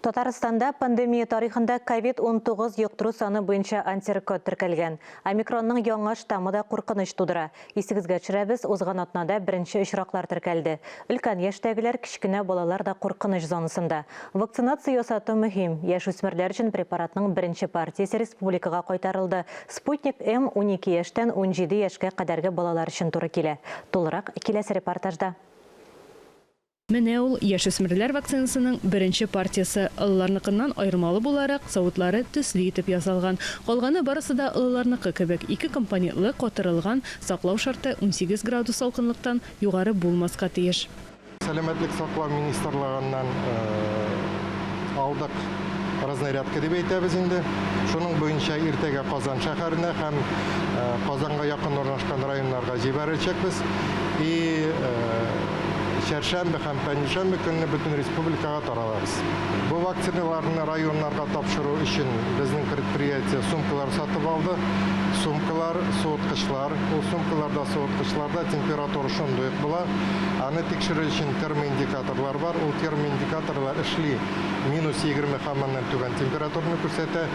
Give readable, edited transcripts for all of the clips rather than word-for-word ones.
Татарстанда пандемия тарихында ковид-19 йоктыру саны буенча антирекорд теркәлгән. Омикронның яңа штаммы да куркыныч тудыра. Исегезгә төшерәбез, узган атнада беренче очраклар теркәлде. Өлкән яшьтәгеләр, кечкенә балалар да куркыныч зонасында. Вакцинация ясату мөһим. Яшүсмерләр өчен препаратның беренче партиясе республикага кайтарылды. Спутник-М 12 яшьтән 17 яшькә кадәрге балалар өчен туры килә. Тулырак, киләсе репортажда. Менә ул, яшүсмерләр вакцинасының беренче партиясе. Олыларныкыннан аермалы буларак, савытлары төсле итеп ясалган. Калганы барысы да олыларныкы кебек, ике компонентлы, катырылган, саклау шарты 18 градус салкынлыктан югары булмаска тиеш. Сәламәтлек саклау министрлыгыннан алдык разнарядка дип әйтәбез инде. Шуның буенча иртәгә Казан шәһәренә һәм Казанга якын урнашкан районнарга җибәрәчәкбез. И чәршәмбе һәм пәнҗешәмбе көнне бөтен республикага таралабыз. Бу вакциналарны районнарга тапшыру өчен безнең предприятие сумкалар сатып алды. Сумкалар, суыткычлар. Ул сумкаларда, суыткычларда температура шундый ук була. Аны тикшерү өчен термоиндикаторлар бар. Ул термоиндикаторлар эшли. Минус 20 һәм аннан түбән температураны күрсәтә.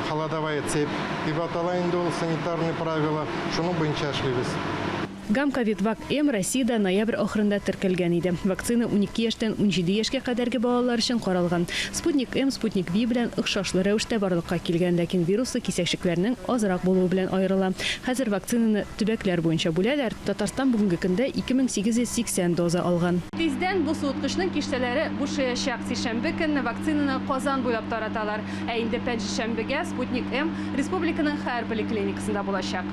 Холодовая цепь дип атала инде ул санитарный правила. Шуның буенча эшлибез. Гам-ковидвак-М Россиядә ноябрь ахырында теркәлгән иде. Вакцина 12 яшьтән 17 яшькә кадәрге балалар өчен каралган. Спутник-М Спутник-V белән охшашлы рәвештә барлыкка килгән, ләкин вируслы кисәкчекләрнең азрак булуы белән аерыла. Хәзер вакцинаны төбәкләр буенча бүләләр, Татарстан бүгенге көндә 2880 доза алган. Тиздән бу суыткычның киштәләре бушаячак. Сишәмбе көнне вакцинаны Казан буйлап тараталар. Ә инде пәнҗешәмбегә Спутник-М республиканың һәр поликлиникасында булачак.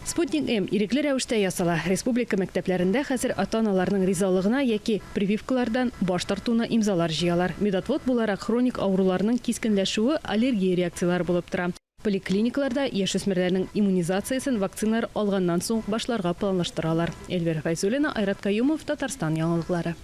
Спутник-М ирекле рәвештә ясала. Республика мәктәпләрендә хәзер ата-аналарның ризалыгына яки прививкалардан баш тартуына имзалар җыялар. Медотвод буларак хроник авыруларның кискенләшүе аллергия реакцияләре булып тора. Поликлиникаларда яшүсмерләрнең иммунизациясен вакциналар алганнан соң ук башларга планлаштыралар. Эльвира Фәйзуллина, Айрат Каюмов, Татарстан яңалыклары.